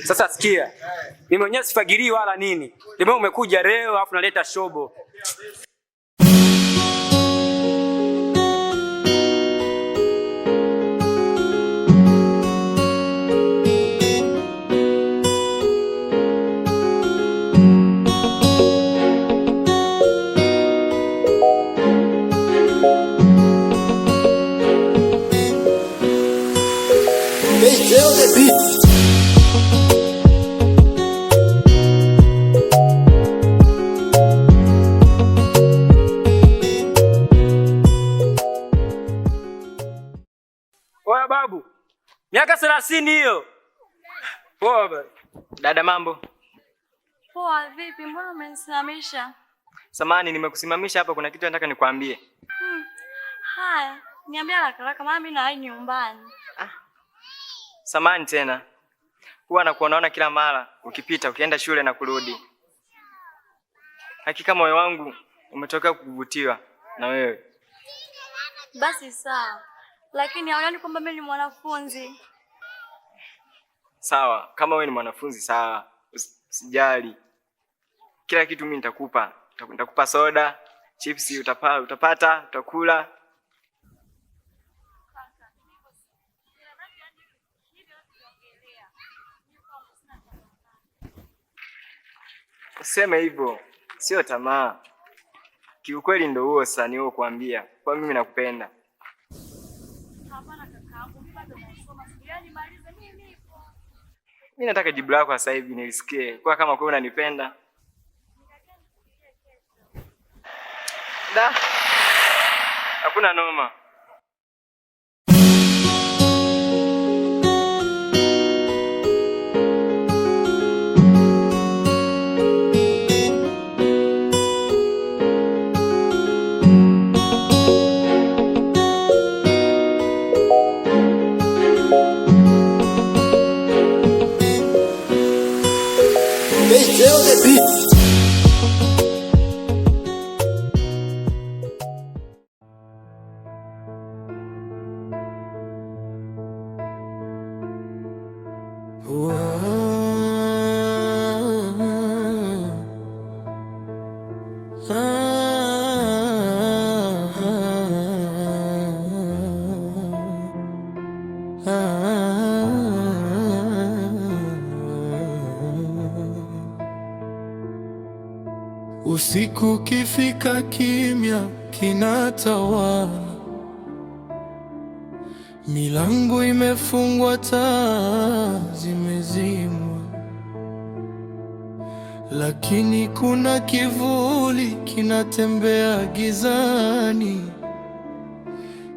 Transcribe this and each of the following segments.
Sasa sikia. Mimi mwenyewe sifagilii wala nini. Leo umekuja leo afu naleta shobo. Oya babu. Miaka 30 hiyo. Poa baba. Dada, mambo? Poa, vipi? Mbona umenisimamisha? Samani, nimekusimamisha hapa, kuna kitu nataka nikwambie. Haya, niambia haraka haraka maana mimi na nyumbani. Samani tena, huwa nakuonaona kila mara ukipita, ukienda shule na kurudi. Hakika moyo wangu umetokea kukuvutiwa na wewe. Basi sawa. Lakini haunioni kwamba mimi ni mwanafunzi? Sawa, kama wewe ni mwanafunzi sawa, usijali. Kila kitu mimi nitakupa. Nitakupa soda, chipsi utapata, utakula. Useme hivyo, sio tamaa. Kiukweli ndo huo sasa niliokuambia. Kwa mimi nakupenda. Hapana kakaangu, mimi bado nasoma. Yaani nimalize mimi nipo. Mimi nataka jibu lako sasa hivi nilisikie. Kwa kama kweli unanipenda. Da. Hakuna noma. Usiku kifika, kimya kinatawala, milango imefungwa, taa zimezimwa, lakini kuna kivuli kinatembea gizani,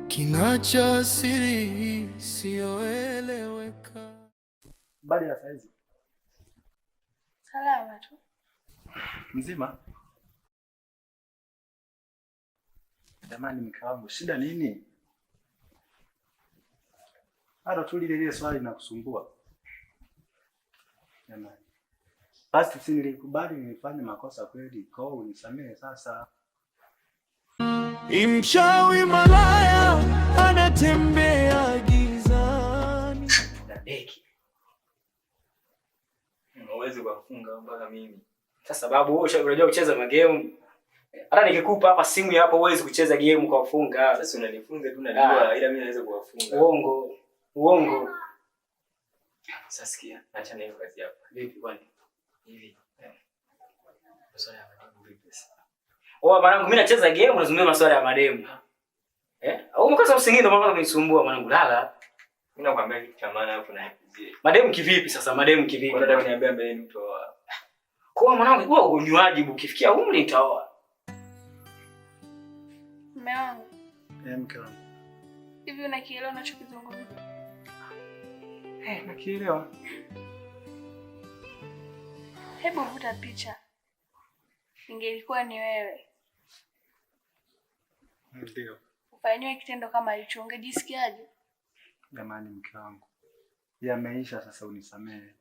kinacha siri isiyoeleweka. Habari ya saizi? Salama tu. Mzima? Jamani, mke wangu, shida nini? Bado tu lile lile swali linakusumbua. Jamani. Basi si nilikubali nilifanya makosa kweli, kwa hiyo unisamehe sasa. Imshawi malaya anatembea gizani. Dadeki. Huwezi kuwafunga mpaka mimi. Sasa babu, wewe unajua kucheza magemu. Hata nikikupa hapa simu ya hapo huwezi kucheza game kwa kufunga. Sasa unanifunza tu najua, ila mimi naweza kuwafunga. Uongo. Uongo. Sasa sikia, acha na hiyo kazi yako. Vipi kwani? Hivi. Maswala ya mademu vipi sasa? Oh, mwanangu mimi nacheza game unazungumzia maswala ya mademu. Eh? Au umekosa usingizi ndio maana unanisumbua mwanangu lala. Mimi nakwambia kitu cha maana hapo na nipuzie. Mademu kivipi sasa? Mademu kivipi? Kwa nini unaniambia mbele ni mtoa? Kwa mwanangu wewe ni wajibu ukifikia umri nitaoa. Mume wangu, Eh, mke wangu. hivi unakielewa unachokizungumza? Eh, nakielewa. Hebu vuta picha. Ingelikuwa ni wewe Ndio. ufanyiwe kitendo kama hicho, ungejisikiaje? Jamani, mke wangu. Yameisha sasa, unisamehe.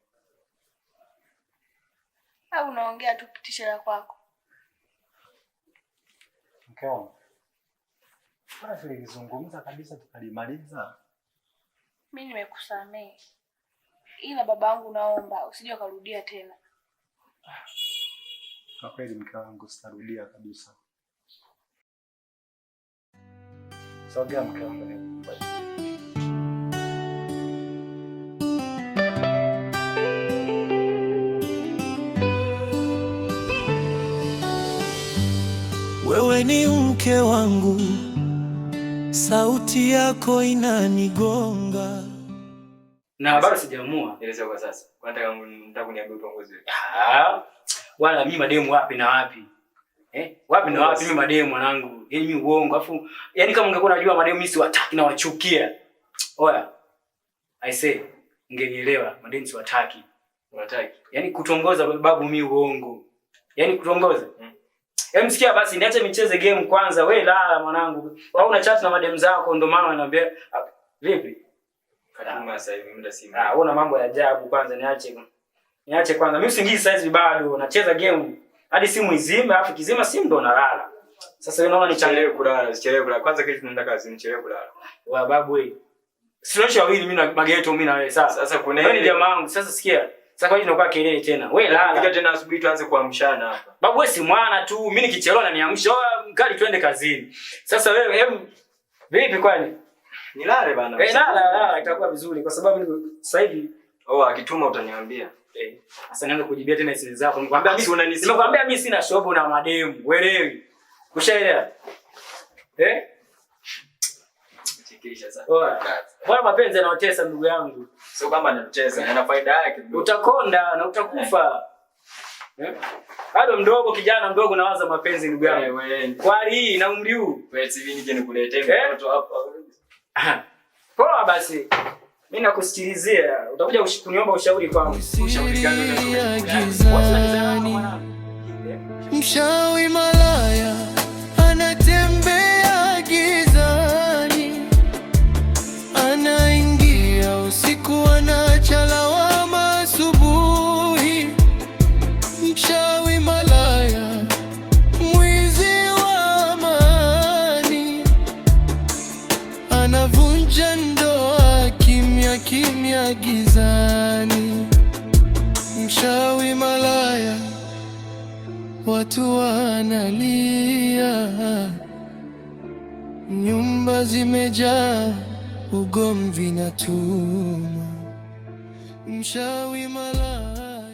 Au unaongea tu pitisha la kwako? Mke wangu. Mbona tulizungumza kabisa tukalimaliza? Mimi nimekusamehe, Ila babangu naomba usije ukarudia tena. Kwa kweli mke wangu sitarudia kabisa. Sogea mke wangu nikukumbatie. Wewe ni mke wangu, sauti yako inanigonga. Na bado sijaamua. Eleza kwa sasa. Unataka unataka kuniambia utongozi wewe. Ah, wala mimi mademu wapi na wapi? Wapi na wapi mimi mademu mwanangu? Yaani mimi uongo. Alafu yaani kama ungekuwa unajua mademu mimi siwataki na wachukia. Oya. I say, ungenielewa, mademu siwataki. Unataki. Yaani kutongoza babu mimi uongo. Yaani kutongoza. Hem, sikia basi niache micheze game kwanza. We lala mwanangu. Au una chat na mademu zako ndio maana wananiambia vipi? Fatuma sasa hivi muda si Ah, una mambo ya ajabu kwanza niache. Niache kwanza. Mimi usingizi sasa hivi bado nacheza game. Hadi simu izime, alafu kizima simu ndo nalala. Sasa wewe unaona Nichelewe kulala, sichelewe kulala. Kwanza kesho tunaenda kazi, nichelewe kulala. Wa babu wewe. Sio wawili mimi na mageto mimi na wewe sasa. Sasa kuna Wewe ni jamaa wangu. Sasa sikia. Sasa kwa nini unakuwa kelele tena? Wewe lala. Fika tena asubuhi tuanze kuamshana hapa. Babu wewe si mwana tu, mimi nikichelewa na niamsha, oh, mkali twende kazini. Sasa wewe hem vipi kwani? Nilale bana. Lala lala itakuwa vizuri kwa sababu sasa hivi oh, akituma utaniambia. Sasa nianze kujibia tena hisia zako. Nikwambia mimi unanisikia. Nimekwambia mimi sina shobo na mademu, uelewi. Ushaelewa? Chekesha sana. Bwana mapenzi yanawatesa ndugu yangu. Sio kama anacheza, ana faida yake. Utakonda na utakufa. Bado mdogo kijana mdogo nawaza mapenzi ndugu yangu. Wewe kwa hali hii na umri huu. Wewe TV nije nikuletee mtoto hapa. Poa basi. Mimi nakusikilizia. Utakuja kuniomba ushauri kwangu. Ushauri gani? Mshawi malaya anatembea gizani, anaingia usiku, anaacha lawama asubuhi. Mshawi malaya, mwizi wa amani, anavunja ndoa kimya kimya gizani. Mshawi malaya, watu wanalia, nyumba zimejaa ugomvi na tuma. Mshawi malaya.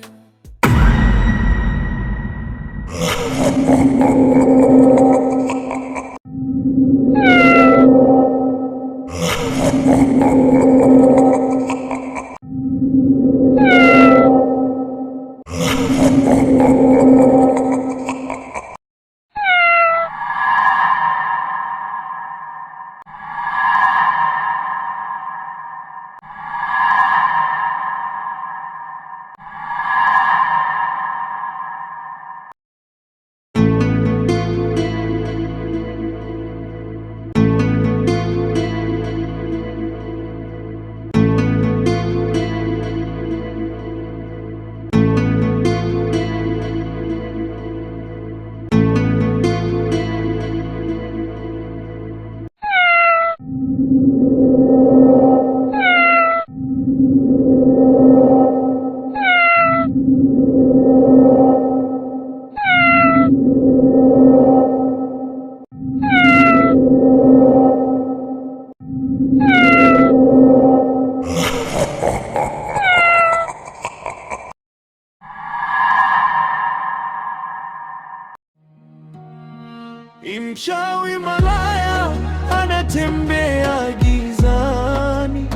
Mshawi malaya anatembea gizani,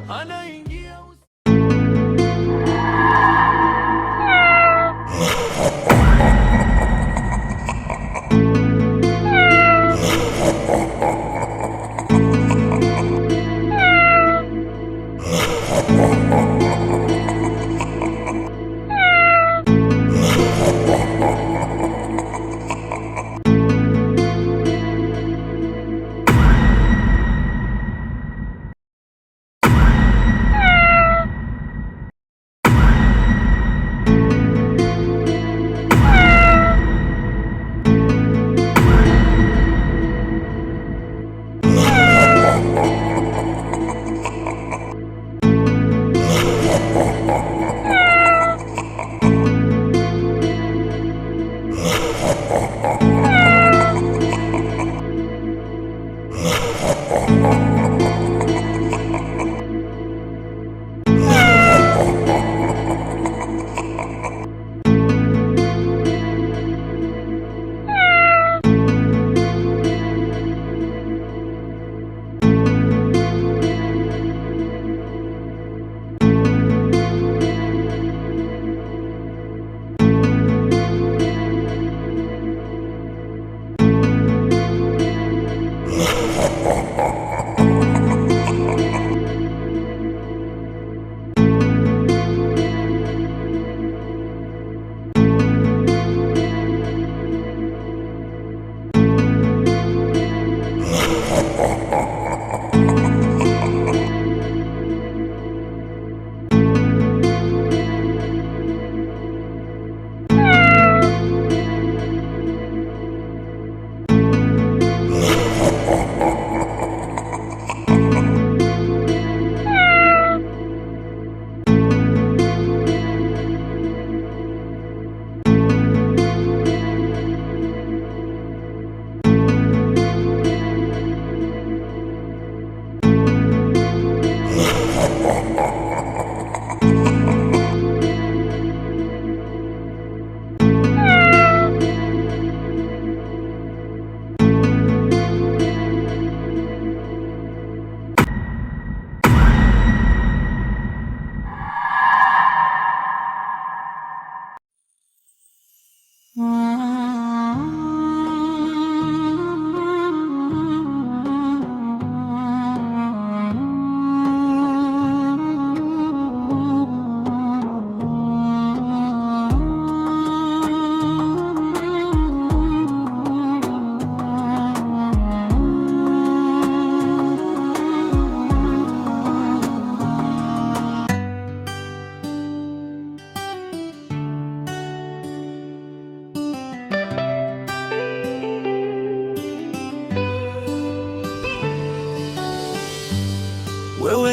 anaingia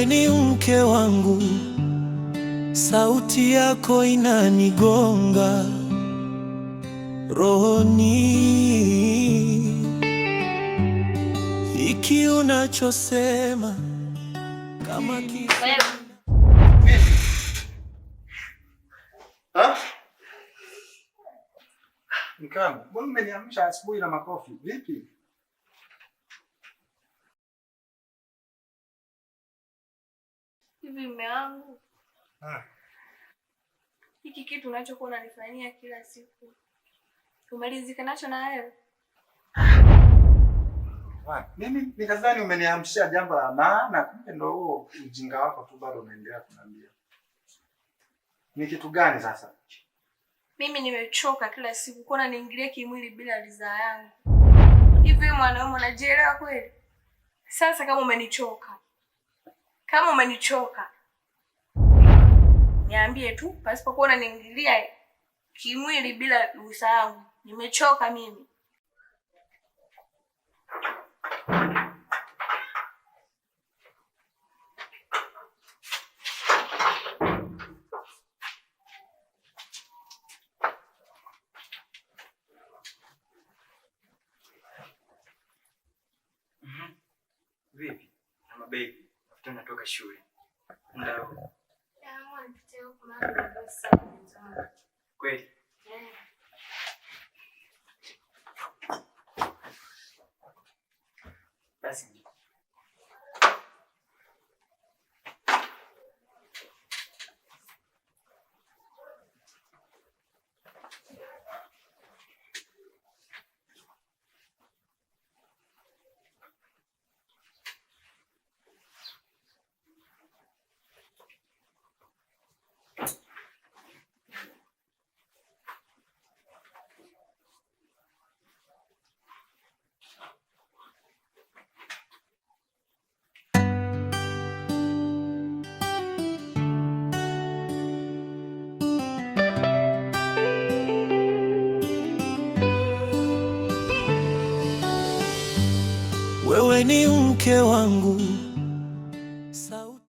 Wewe ni mke wangu, sauti yako inanigonga rohoni. Hiki unachosema kama ki Mke wangu, mbona umeniamsha asubuhi na makofi? Vipi? Hivi mume wangu, hiki kitu unachokuwa unanifanyia kila siku umeridhika nacho na wewe? Mimi nikadhani umeniamshia jambo la maana, kumbe ndo huo ujinga wako tu bado unaendelea kuniambia. Ni kitu gani sasa? Mimi nimechoka kila siku kuona niingilie kimwili bila ridhaa yangu. Hivi mwanaume unajielewa kweli? Sasa kama umenichoka, kama umenichoka niambie tu, pasipokuwa unaniingilia kimwili bila ruhusa yangu. Nimechoka mimi. Vipi? Na mabebi, afuta natoka shule. Muda huu. Kweli? Basi. Wewe ni mke wangu,